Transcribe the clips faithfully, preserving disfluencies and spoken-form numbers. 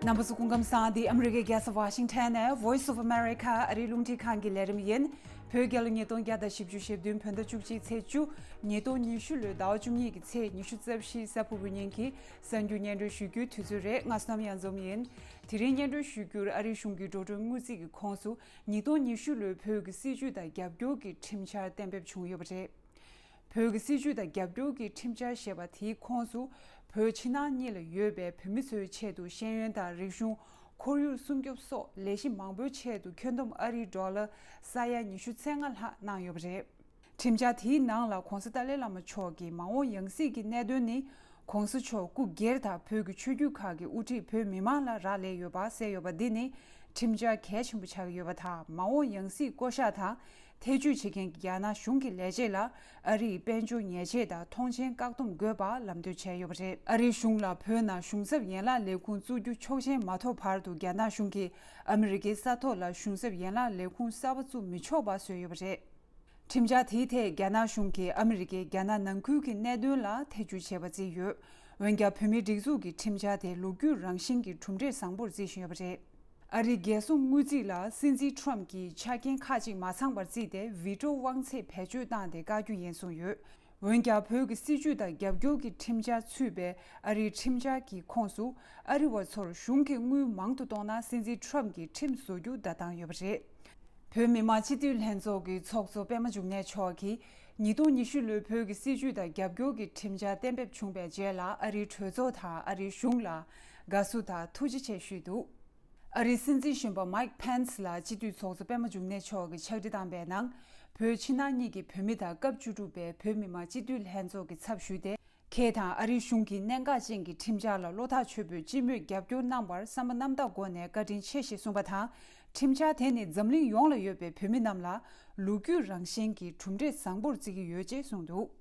རྣམ་པ་ཚོ་སྐུ་ཁམས་བཟང་། འདི་ཨ་མི་རི་ཀའི་རྒྱལ་ས་ཝ་ཤིང་ཊོན་ནས་Voice of America ཨ་རིའི་རླུང་འཕྲིན་ཁང་གི་ལས་རིམ་ཡིན། བོད་རྒྱལ་ལོ་ཉིས་སྟོང་བརྒྱ་དང་བཞི་བཅུ་ཞེ་བདུན་བོད་ཟླ་བཅུ་གཅིག་ཚེས་བཅུ། ཉིས་སྟོང་ཉི་ཤུ་ལོའི་ཟླ་བ་བཅུ་གཉིས་ཀྱི་ཚེས་ཉི་ཤུ་རྩ་བཞི་གཟའ་ཕུར་བུའི་ཉིན་གྱི་གསར་འགྱུར་སྙན་སྒྲོན་ཞུ་རྒྱུའི་དུས་ཚོད་རེད། ང་བསོད་ནམས་གཡང་འཛོམས་ཡིན། དེ་རིང་སྙན་སྒྲོན་ཞུ་རྒྱུར་ཨ་རིའི་གཞུང་གི་འགྲོ་གྲོན་དངུལ་རྩིས་ཀྱི་ཁོངས་སུ་ཉིས་སྟོང་ཉི་ཤུ་ལོའི་བོད་ཀྱི་སྲིད་བྱུས་དང་རྒྱབ་སྐྱོར་གྱི་ཁྲིམས་འཆར་གཏན་འབེབས་བྱུང་ཡོད་པ་རེད། བོད་ཀྱི་སྲིད་བྱུས་དང་རྒྱབ་སྐྱོར་གྱི་ཁྲིམས་འཆར་ཞེས་པ་དེའི་ཁོངས་སུ། བོད་ཕྱི་ནང་གཉིས་ལ་ཡོད་པའི་བོད་མི་ཚོའི་ཆེད་དུ་ཤེས་ཡོན་དང་རིག་གཞུང་། ཁོར་ཡུག་སྲུང་སྐྱོབ་སོགས་ལས་གཞི་མང་པོའི་ཆེད་དུ་ཁྱོན་བསྡོམས་ཨ་རིའི་ཌོ་ལར་ས་ཡ་ཉི་ཤུ་རྩ་ལྔ་ལྷག་གནང་ཡོད་པ་རེད། ཁྲིམས་འཆར་དེའི་ནང་ལ་༧གོང་ས་ཏཱ་ལའི་བླ་མ་མཆོག་གིས་མ་འོངས་ཡང་སྲིད་ཀྱི་གནད་དོན་ནི། ༸གོང་ས་མཆོག་སྐུ་སྒེར་དང་བོད་ཀྱི་ཆོས་བརྒྱུད་ཁག་གི་དབུ་ཁྲིད་བོད་མི་མང་ལ་རག་ལས་ཡོད་པ་གསལ་ཡོད་པ་འདི་ནི་ཁྲིམས་འཆར་གལ་ཆེན་པོ་ཆགས་ཀྱི་ཡོད་པ་དང་། མ་འོངས་ཡང་སྲིད་བསྐོ་གཞག་དང་ཐེ་བྱུས་བྱེད་མཁན་གྱི་རྒྱ་ནག་གཞུང་གི་ལས་བྱེད་ལ་ཨ་རིས་དཔལ་འབྱོར་ཉེས་ཆད་དང་མཐོང་མཆན་བཀག་སྡོམ་དགོས་པ་ལམ་སྟོན་བྱས་ཡོད་པ་རེད། ཨ་རིའི་གཞུང་ལ་བོད་ནང་གཞུང་ཚབ་ཡན་ལག་ལས་ཁུངས་བཙུགས་རྒྱུ་ཆོག་མཆན་མ་ཐོབ་བར་དུ་རྒྱ་ནག་གཞུང་གིས་ཨ་མི་རི་ཀའི་ས་ཐོག་ལ་གཞུང་ཚབ་ཡན་ལག་ལས་ཁུངས་གསར་པ་བཙུགས་མི་ཆོག་པ་བཟོས་ཡོད་པ་རེད། ཁྲིམས་འཆར་དེའི་ཐད་རྒྱ་ནག་གཞུང་གིས་ཨ་མི་རི་ཀས་རྒྱ་ནག་ནང་ཁུལ་གྱི་གནད་དོན་ལ་ཐེ་བྱུས་བྱས་པ་བརྩིས་ཡོད། འོན་ཀྱང་བོད་མིའི་སྒྲིག་འཛུགས་ཀྱི་ཁྲིམས་འཆར་དེ་ལོ་རྒྱུས་རང་བཞིན་གྱི་གྲུབ་འབྲས་བཟང་པོར་བརྩི་བཞིན་ཡོད་པ་རེད། ཨ་རིའི་རྒྱལ་སྲུང་དངུལ་རྩིས་ལ་སྲིད་འཛིན་ཁྲོམ་གྱིས་ཆ་རྐྱེན་ཁག་ཅིག་མ་ཚང་པར་བརྩིས་ཏེ་ཝི་ཀྲོ་དབང་ཚད་བེད་སྤྱོད་བཏང་སྟེ་བཀག་རྒྱུ་ཡིན་གསུངས་ཡོད། འོན་ཀྱང་བོད་ཀྱི་སྲིད་བྱུས་དང་རྒྱབ་སྐྱོར་གྱི་ཁྲིམས་འཆར་ཚུད་པའི་ཨ་རིའི་ཁྲིམས་འཆར་གྱི་ཁོངས་སུ་ཨ་རི་བ་ཚོར་གཞུང་གི་དངུལ་མང་དུ་གཏོང་ན་སྲིད་འཛིན་ཁྲོམ་གྱིས་ཁྲིམས་བཟོ་རྒྱུ་བརྡ་བཏང་ཡོད་པ་རེད། བོད་མི་མང་སྤྱི་འཐུས་ལྷན་ཚོགས་ཀྱི་ཚོགས་གཙོ་པད་མ་འབྱུང་གནས་མཆོག་གིས་ཉིས་སྟོང་ཉི་ཤུ་ལོའི་བོད་ཀྱི་སྲིད་བྱུས་དང་རྒྱབ་སྐྱོར་གྱི་ཁྲིམས་འཆར་གཏན་འབེབས་བྱུང་བའི་རྗེས་ལ་ཨ་རིའི་གྲོས་ཚོགས་དང་ཨ་རིའི་གཞུང་ལ་དགའ་བསུ་དང་ཐུགས་རྗེ་ཆེ་ཞུས་འདུག་ཨ་རིའི་སྲིད་འཛིན་གཞོན་པ་མའིག་ཕེན་སི་ལ་སྤྱི་འཐུས་ཚོགས་གཙོ་པད་མ་འབྱུང་གནས་མཆོག་གིས་ཕྱག་བྲིས་བཏང་པའི་ནང་། བོད་ཕྱི་ནང་གཉིས་ཀྱི་བོད་མི་དང་སྐབས་བཅུ་དྲུག་པའི་བོད་མི་མང་སྤྱི་འཐུས་ལྷན་ཚོགས་ཀྱི་ཚབ་ཞུས་ཏེ། ཁྱེད་དང་ཨ་རིའི་གཞུང་གིས་གནད་འགག་ཅན་གྱི་ཁྲིམས་འཆར་ལ་བློ་ཐག་ཆོད་པོས་སྤྱི་མོས་རྒྱབ་སྐྱོར་གནང་བར་བསམ་པ་རྣམ་དག་སྒོ་ནས་བཀའ་དྲིན་ཆེ་ཞེས་གསུངས་པ་དང་། ཁྲིམས་འཆར་དེ་ནི་འཛམ་གླིང་ཡོངས་ལ་ཡོད་པའི་བོད་མི་རྣམས་ལ་ལོ་རྒྱུས་རང་བཞིན་གྱི་གྲུབ་འབྲས་བཟང་པོར་བརྩི་གི་ཡོད་ཅེས་གསུངས་འདུག་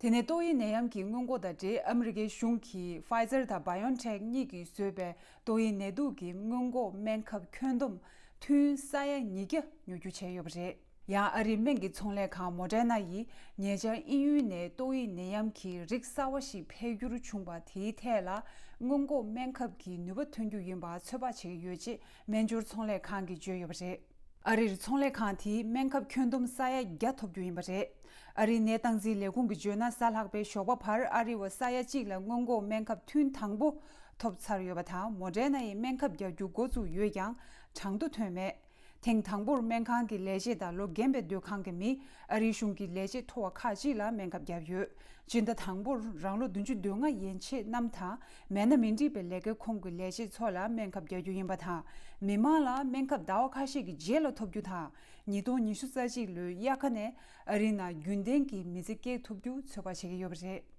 དེ་ནས་ཏོག་དབྱིབས་ནད་ཡམས་ཀྱི་སྔོན་འགོག་དང་འབྲེལ་ཨ་མི་རི་ཀའི་གཞུང་གིས་Pfizer་དང་BioNTech་གཉིས་ཀྱིས་བཟོས་པའི་ཏོག་དབྱིབས་ནད་དུག་གི་སྔོན་འགོག་སྨན་ཁབ་ཁྱོན་བསྡོམས་ཐུན་ས་ཡ་ཉིས་བརྒྱ་ཉོ་རྒྱུ་བྱས་ཡོད་པ་རེད། ཡང་ཨ་རིའི་སྨན་གྱི་ཚོང་ལས་ཁང་Moderna་ཡིས་ཉེ་ཆར་དབྱིན་ཡུལ་ནས་ཏོག་དབྱིབས་ནད་ཡམས་ཀྱི་རིགས་གསར་བ་ཞིག་འཕེལ་འགྱུར་བྱུང་བ་དེའི་ཐད་ལ་སྔོན་འགོག་སྨན་ཁབ་ཀྱི་ནུས་པ་ཐོན་རྒྱུ་ཡིན་པ་ཚོད་དཔག་བྱེད་ཀྱི་ཡོད་ཅེས་སྨན་སྦྱོར་ཚོང་ལས་ཁང་གིས་བརྗོད་ཡོད་པ་རེད། ཨ་རིར་ཚོང་ལས་ཁང་དེས་སྨན་ཁབ་ཁྱོན་བསྡོམས་ས་ཡ་བརྒྱ་ཐོབ་རྒྱུ་ཡིན་པ་རེད། ཨ་རིའི་ནད་སྟངས་འཛིན་ལས་ཁུངས་ཀྱིས་བརྗོད་ན། གཟའ་ལྷག་པའི་ཞོགས་པ་བར་ཨ་རི་བ་ས་ཡ་གཅིག་ལ་སྔོན་འགོག་སྨན་ཁབ་ཐུན་དང་པོ་ཐོབ་ཚར་ཡོད་པ་དང་། Moderna་ཡིས་སྨན་ཁབ་རྒྱག་རྒྱུ་འགོ་བཙུགས་ཡོད་ཀྱང་གྲངས་ཐོ་ཐོན་མེད། ཐེངས་དང་པོར་སྨན་ཁང་གི་ལས་བྱེད་དང་ལོ་རྒན་པའི་སྡོད་ཁང་གི་མི། ཨ་རིའི་གཞུང་གི་ལས་བྱེད་མཐོ་བ་ཁག་ཅིག་ལ་སྨན་ཁབ་བརྒྱབ་ཡོད། སྤྱི་ཟླ་དང་པོར་རང་ལོ་བདུན་ཅུ་དོན་ལྔ་ཡན་ཆད་རྣམས་དང་མེད་ན་མི་འགྲིག་པའི་ལས་ཀའི་ཁོངས་ཀྱི་ལས་བྱེད་ཚོ་ལ་སྨན་ཁབ་བརྒྱབ་རྒྱུ་ཡིན་པ་དང་། མི་མང་ལ་སྨན་ཁབ་ཟླ་བ་ཁ་ཤས་ཀྱི་རྗེས་ལ་ཐོབ་རྒྱུ་དང་། ཉིས་སྟོང་ཉི་ཤུ་རྩ་གཅིག་ལོའི་དབྱར་ཁ་ནས་ཨ་རིའི་ནང་རྒྱུན་ལྡན་གྱི་མི་ཚེ་སྐྱེལ་ཐུབ་རྒྱུ་ཚོད་དཔག་བྱེད་ཀྱི་ཡོད་པ་རེད།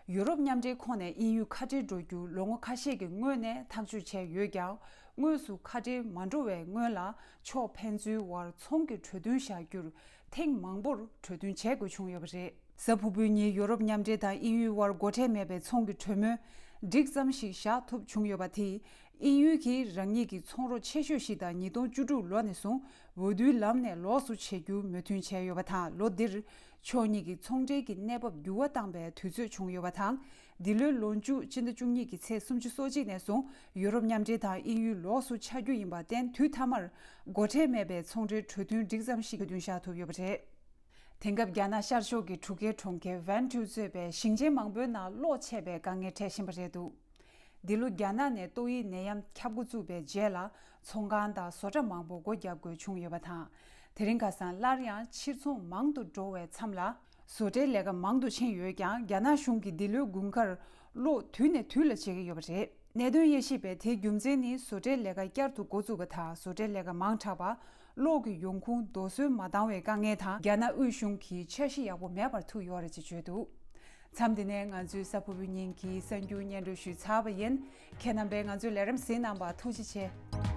ཡུ་རོབ་མཉམ་འབྲེལ་ཁོངས་ནས་དབྱིན་ཡུལ་ཁ་བྲལ་འགྲོ་རྒྱུ་ལོ་ངོ་ཁ་ཤས་ཀྱི་སྔོན་ནས་ཐག་གཅོད་བྱས་ཡོད་ཀྱང་། དངོས་སུ་ཁ་བྲལ་མ་འགྲོ་བའི་སྔོན་ལ་ཕྱོགས་ཕན་ཚུན་དབར་ཚོང་གི་གྲོས་མཐུན་བཞག་རྒྱུར་ཐེངས་མང་པོར་གྲོས་མཐུན་བྱེད་དགོས་བྱུང་ཡོད་པ་རེད། གཟའ་ཕུར་བུའི་ཉིན་ཡུ་རོབ་མཉམ་འབྲེལ་དང་དབྱིན་ཡུལ་དབར་སྒོ་ཁྲལ་མེད་པའི་ཚོང་གི་གྲོས་མོལ་འགྲིག་ཙམ་ཞིག་བཞག་ཐུབ་བྱུང་ཡོད་པ་དེས། དབྱིན་ཡུལ་གྱིས་རང་ཉིད་ཀྱི་ཚོང་རོགས་ཆེ་ཤོས་ཤིག་དང་ཉིས་སྟོང་བཅུ་དྲུག་ལོ་ནས་བཟུང་འོས་བསྡུའི་ལམ་ནས་ལོགས་སུ་བྱེད་རྒྱུ་མོས་མཐུན་བྱས་ཡོད་པ་དང་། ལོ་འདིར་ཕྱོགས་གཉིས་ཀྱི་ཚོང་འབྲེལ་གྱི་གནས་བབ་འགྱུར་བ་བཏང་པའི་དུས་ཚོད་བྱུང་ཡོད་པ་དང་། འདི་ལོའི་ལོ་མཇུག་སྤྱི་ཟླ་བཅུ་གཉིས་ཀྱི་ཚེས་སུམ་ཅུ་སོ་གཅིག་ནས་བཟུང་ཡུ་རོབ་མཉམ་འབྲེལ་དང་དབྱིན་ཡུལ་ལོགས་སུ་ཆགས་རྒྱུ་ཡིན་པར་བརྟེན། དུས་མཐའ་མར་སྒོ་ཁྲལ་མེད་པའི་ཚོང་འབྲེལ་གྲོས་མཐུན་འགྲིག་ཙམ་ཞིག་གྲོས་མཐུན་བཞག་ཐུབ་ཡོད་པ་རེད། དེང་སྐབས་རྒྱ་ནག་ཤར་ཕྱོགས་ཀྱི་གྲུ་ཁའི་གྲོང་ཁྱེར་ཝན་ཊུ་གཙོས་པའི་ཞིང་ཆེན་མང་པོའི་ནང་གློག་ཆད་པའི་དཀའ་ངལ་འཕྲད་བཞིན་པ་རེད་འདུག་འདི་ལོ་རྒྱ་ནག་ནས་ཏོག་དབྱིབས་ནད་ཡམས་ཁྱབ་འགོ་བཙུགས་པའི་རྗེས་ལ་ཚོང་ཁང་དང་བཟོ་གྲྭ་མང་པོ་སྒོ་བརྒྱབ་དགོས་བྱུང་ཡོད་པ་དང་། དེ་རིང་ཁ་སང་སླར་ཡང་ཕྱིར་ཚོང་མང་དུ་འགྲོ་བའི་མཚམས་ལ། བཟོ་གྲྭའི་ལས་ཀ་མང་དུ་ཕྱིན་ཡོད་ཀྱང་། རྒྱ་ནག་གཞུང་གིས་འདི་ལོའི་དགུན་ཁར་གློག་དུས་ནས་དུས་ལ་བཅད་ཀྱི་ཡོད་པ་རེད། གནད་དོན་དབྱེ་ཞིབ་པས་དེའི་རྒྱུ་མཚན་ནི་བཟོ་གྲྭའི་ལས་ཀ་བསྐྱར་དུ་འགོ་བཙུགས་པ་དང་། བཟོ་གྲྭའི་ལས་ཀ་མང་དྲགས་པ། གློག་གི་ཡོང་ཁུངས་རྡོ་སོལ་མ་འདང་བའི་དཀའ་ངལ་དང་། རྒྱ་ནག་དབུས་གཞུང་གིས་འཆར་གཞི་ཡག་པོ་མེད་པར་ཐུག་ཡོད་རེད་ཅེས་བརྗོད་འདུག་མཚམས་འདི་ནས་ང་ཚོའི་གཟའ་ཕུར་བུའི་ཉིན་གྱི་གསར་འགྱུར་སྙན་སྒྲོན་ཞུས་ཚར་བ་ཡིན། ཁྱེད་རྣམ་པས་ང་ཚོའི་ལས་རིམ་གཟིགས་གནང་བར་ཐུགས་རྗེ་ཆེ།